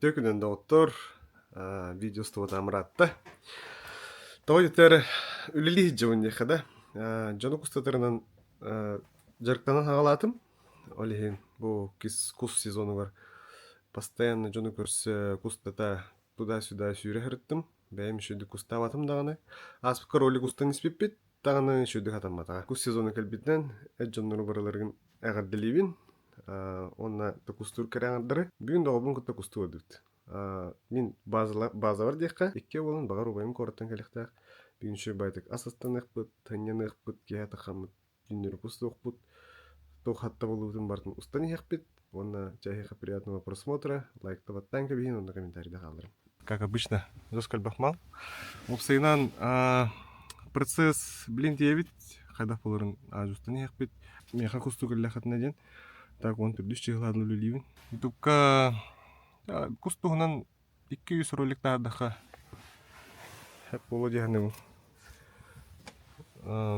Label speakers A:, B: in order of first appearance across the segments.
A: Үтүө күнүнэн доҕоттор, видео устубата амыраатта. Тоҕо диэтэр үлэлии сылдьабын диэххэ да, дьону кустатарынан дьарыктанан саҕалаатым. Ол иһин бу кус сезонугар постоянно дьону көрсө, кустата туда-сюда сүүрэ сырыттым. Бэйэм үчүгэйдик кустаабатым даҕаны. Ааспыкка ролик устан испиппит даҕаны үчүгэйдик хатамматаҕа. Кус сезона кэлбитинэн эт дьоннору барыларын эҕэрдэлиибин. Уонна кустуур кэрэ аҥардары. Бүгүн доҕорбун кытта кустуу бардыбыт. Мин базабар диэххэ, иккиэ буолан баҕар убайым куораттан кэлиэхтээх. Бүгүн үчүгэй баайдык ас астаныахпыт, сынньаныахпыт, киэһэ таххаммыт түүннэри кустуохпут, туох хатта буолуутун барытын устан иһиэхпит уонна чэ эһиэхэ приятного просмотра, лайкта баттаан кэбиһин уонна комментарийда хаалларыҥ. Как обычно, жестко элбэх мал. Уопсайынан процесс блин тиийэбит, хайдах буоларын устан иһиэхпит. Миэхэ кустук кэллэххитинэ диэн, так уон төрдүс чыһылаан үлэлиибин. Ютубка кус туһунан 200 ролик таһаардахха сөп буолуо дии саныыбын.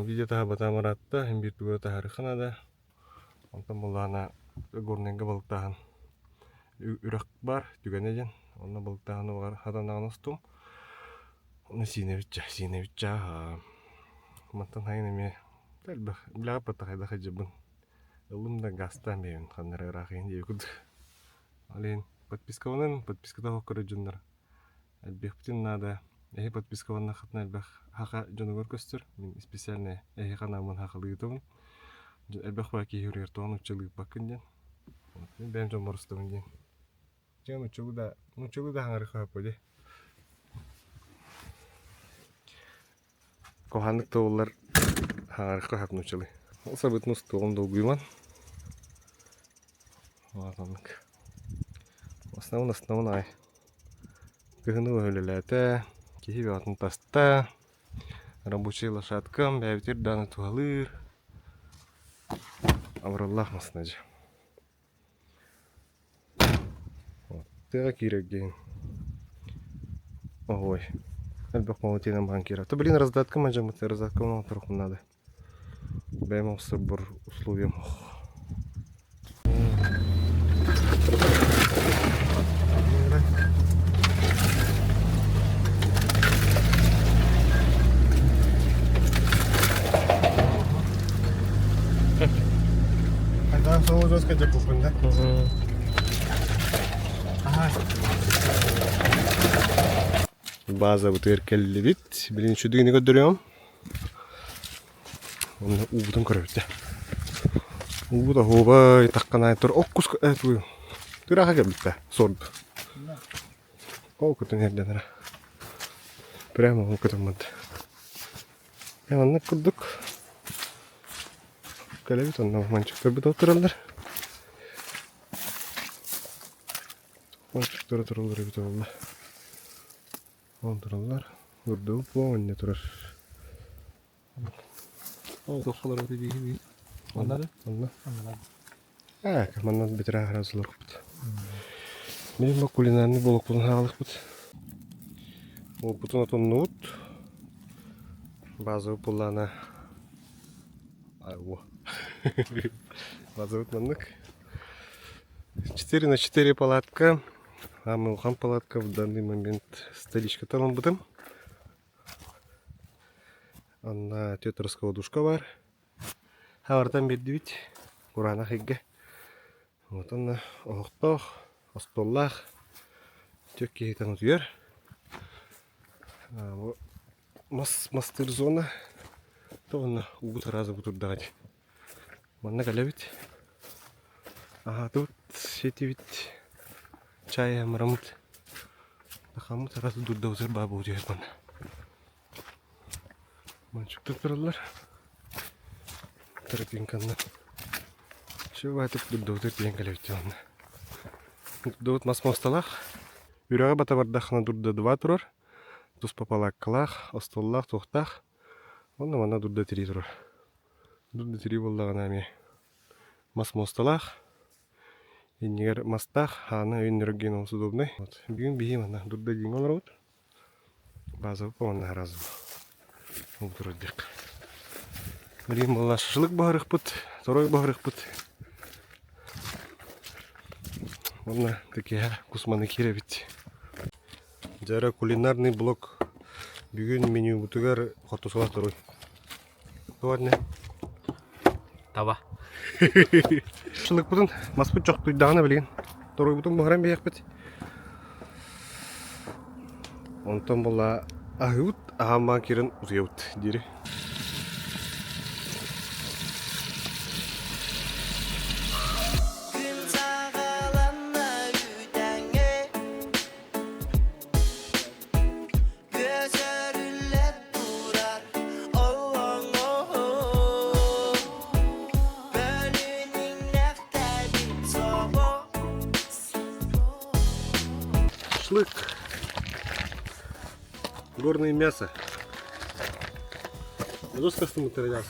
A: Видео таһаарбатаҕым ыраатта, иһин биир тугу таһаарыахха наада. Онтон буоллаҕына Горнайга балыктааһын үрэх баар, түгэнэ диэн. Онно балыктааһыны баҕар хатанаҕын устум. Ону сиинэбит чаа, сиинэбит чаа. Мантан хайын эмиэ элбэх, билэҕит баттах хайдах сылдьарбын. Ыллым да газтаан бэйэбин ханна эрэ ыраах иһин диэбит курдук. Ол иһин подпискаланан, подписката суох көрөр дьоннор элбиэхпитин наада. Эһи подпискаланнаххытына элбэх саха дьонугар көстөр. Мин специально эһиэхэ анааммын сахалыы ыытабын. Элбэх баа киһи уруйар тоҕо нууччалыы ыыппаккын диэн. Мин бэйэм дьоммор устабын диэн. Дьэ нууччалыы да нууччалыы да хаҥарыахха сөп дии. Куһаҕаннык да буоллар хаҥарыахха сөп нууччалыы. Ол сабыытын устуоҕум долгуйуман. Оннук. Основун основун аҕай. Кыһыны үлэлээтэ, киһи бөҕөтүн таста, рабочай лошадкам бэйэбитигэр даҕаны туһалыыр. Абыраллаах массыына дьэ. Тыаҕа киирэргин Ой, элбэх молотинан баҕан киирэр. То блин раздатка мадьаммыт раздатка оҥоторуохпун наада. Бэйэм оҥосторбор условиям Базабытыгар кэллибит. Билигин үчүгэй көрдөрүөм. Онно уубутун көрөбүт дэ. Уубут оһуобай тахханаай тур оккус э тугуй тыраха кэлбит да сорд. Ол кутун эрдэнэрэ. Прямо ол кутуммут. Маннык курдук кэлэбит онно манчыктарбыт тураллар. Манчыктара тураллар эбит буолла. Ол тураллар. Урдубут буо онньо турар.
B: Туоххалар биһи Манна да?
A: Онно.
B: Манна.
A: Аа, манна бэтэрээ хараасыларбыт. Билим бу кулинарный блокпутун хаалыахпыт. Уоппутун отуннубут. Базовый пуллаана Во. Базовый маннык. 4 на 4 палатка. Самый улахан палатка в данный момент столичкаттан ылбытым. Онно түөрт раскладушка баар. Хабартан биэрдибит кураанах ыйга. Вот онно оһохтоох, остуоллаах түөрт киһи утуйар. Бу мас мастыыр зона. То онно угут араас бутурдаҕа дии. Манна кэлэбит. Аһаатыбыт, сиэтибит, чай амыраммыт. Тахаммыт араас дурдабытыгар баа буутуйар манна. Мальчиктар тураллар. Тропинканнан. Все баатык дурдабытыгар тиийэн кэлэбит онно. Дурдабыт мас муосталаах. Үрэҕи бата бардаххына дурда два турар. Туспа палааккалаах, остуоллаах, туохтаах. Онно манна дурда тирии турар. Дурда тирии буоллаҕына эмиэ мас муосталаах. Иннигэр мастаах, аана өйөннөрөргө олус удобнай. Вот. Бүгүн биһи манна дурда диэҥҥэ олоробут. Базовый уонна разовый. Ол турар диэххэ. Билигин буолла шашлык буһарыахпыт, торуой буһарыахпыт. Уонна киэһэ кус маны киирэбит. Дьэ кулинарный блок бүгүн менюбутугар хортусула туруй. Туох
B: Таба.
A: Шылыкпытын маспыт чохтуйдаҕына билигин торуйбутун буһаран биһиэхпит. Онтон була аһыыбыт аһаан киирэн утуйабыт диэри.
C: Күн саҕаланна үүтэҥҥэ Көсөрүллэ турар олоҥоһо Бөлүнүҥнэхтэбит собо
A: Шашлык. Горное мясо. Доска стоматология,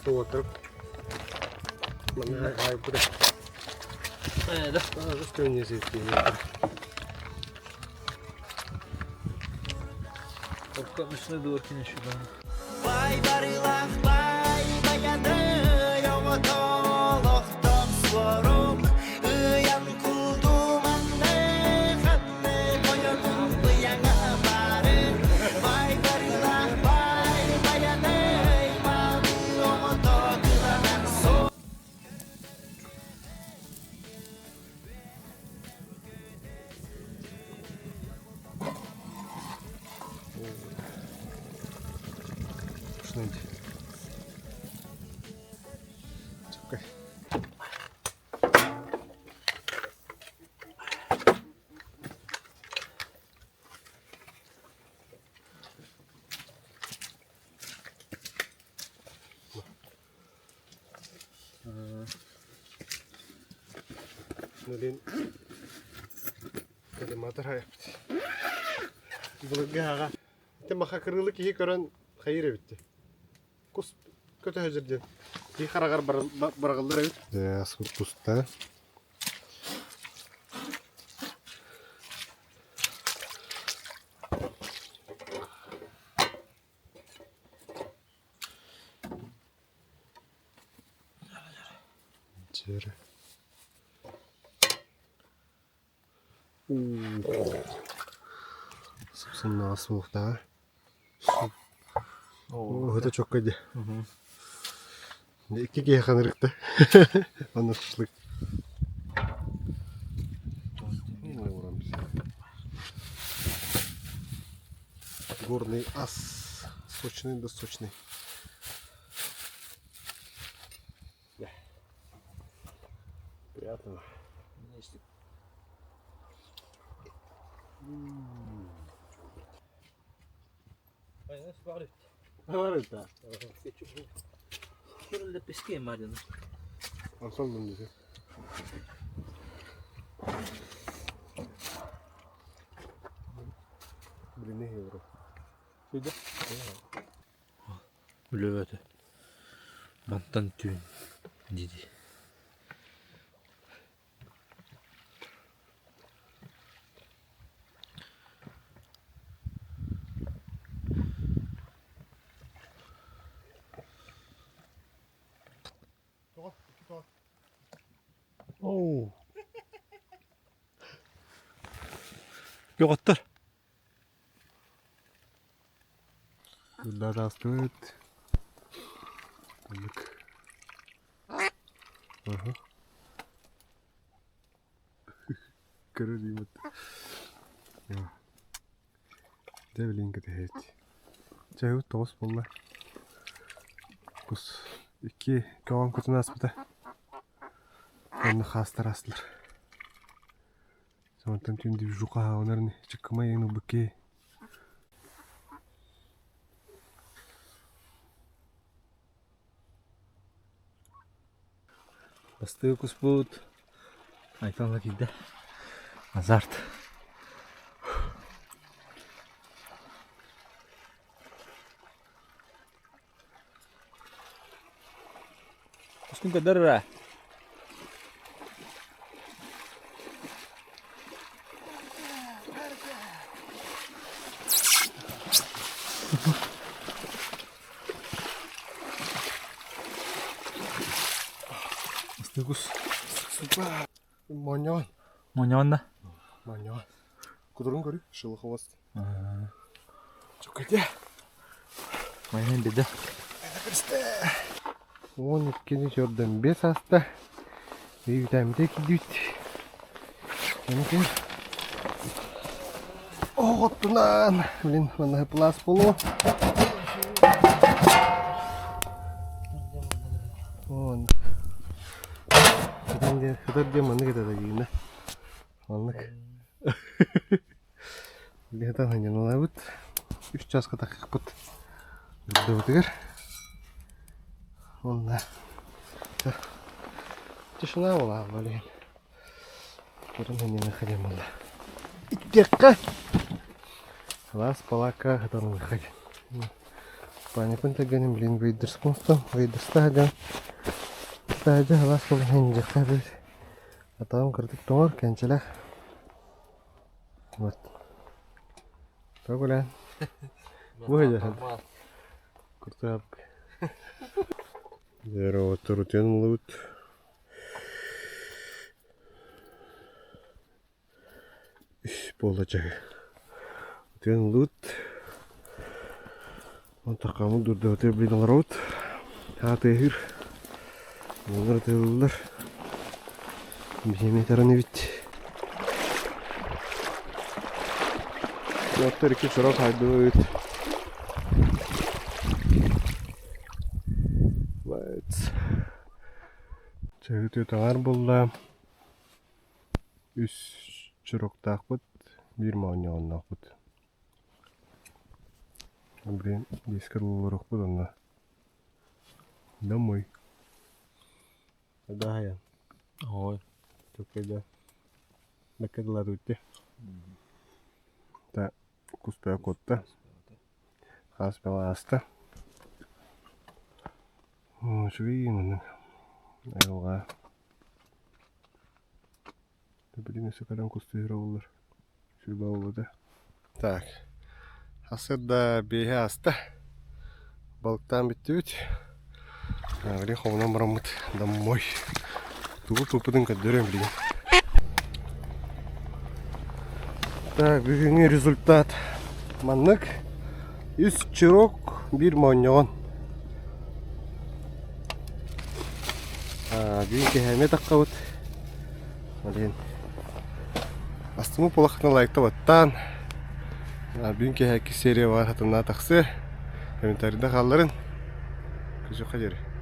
C: Бай барылах бай баяный оҕотоолохтох суорук ыйан кулдуманны ханны бойонун быйаҥа барын бай барылах бай баяный малы оҕото кыланар суор
A: Шнэнди. Чакай. Нөлін коллиматор хайаппыт. Былыргы аҕа. Ити маха кырыылы киһи көрөн хайыр эбитти. Кус көтө сылдьар диэн. Киһи хараҕар бараҕыллар эбит. Дьэ, куста. Дьэрэ. Сымнаҕас суохтааҕа. Оһото чокко дии. Икки киһи ханырыкта. Онно шашлык. Горный ас. Сочный да сочный. Приятного. Бар Онсон десе. Блин, евро.
B: Үлэбэт. Мантан түүн диди. Оу. Көҕөттөр.
A: Здравствует. Оннук. Аха. Көрөр диимэт. Дьэ билигин кэтэһээт. Чайбыт тоҕус буолла. Кус икки көҕөн кутун ааспыта. Онно хаастар аастылар. Онтон түүн движуха хааланар чыккымай иҥин ылбыккей.
B: Бастыы куспут Айталла киирдэ. Азарт. Кускун көрдөр эрэ. Бастыы кус.
A: Монньоон.
B: Монньоон да?
A: Манньаҕа. Кутурун көрү, шелоховост. Чукайте.
B: Майнан беда.
A: 12-ни сөрдөн 5 аста. Бэйбитэммите кидүүт. Мүмкүн. Оҕоттунан, блин, манна плас болу. Он. Хытар диэн маннык этэ да Маннык. Билиһитан ханньаналаабыт. Үс чааска таххыппыт. Үрдүбүтүгэр. Онна тишина буолаа блин. Көрөн ханньаныахха диэн буолла. Иттиэххэ. Сылаас палаакка хатанылыахха диэн. Паникын тэргэнин блин выйдерспунстан выйдерста диэн. Таһырдьа сылаас буолан ханньыахха эбит. Атаҕым кыратык тоҥор, кэнчэлэх. Вот. Тоҕо Бу сылдьар. Куртаап. Дьэ, утуйан ыллыбыт. Үс буолла чаһы. Утуйан ыллыбыт. Онтон хаамын дурдабытыгар билин олоробут. Аатыаһыыр. Олор ытыыллар. Биһиэми таран эбит. Оттор икки чорок хайдыбыт. Let's. Чаһы таҥар булла. Үс чороктаахпыт, биир моонньоҕонноохпут. Блин, дискер олоруохпут онно. Домой. Даһайан.
B: Ой.
A: Чөккөйдө. Бэккэ Та куспая куотта. Хаас бөҕө ааста. Үчүгэй маннык айылҕа. Билигин өссө кэлэн кустуйара буоллар сүрбэ буолуо Так, сарсыарда биэһэ ааста. Балыктаан бүттүбүт. Билигин хомунан бараммыт домой. Тугу туппутун көрдөрүөм билигин. Так, бүгүҥҥү результат маннык. Үс чирок, биир моонньоҕон. Бүгүн киэһэ таххабыт. Блин. Астыммыт буолаххытына лайкта баттаан. Бүгүн киэһэ икки серия баар хатаннаа тахсыа. Комментарийда хаалларын. Күзүххэ диэри.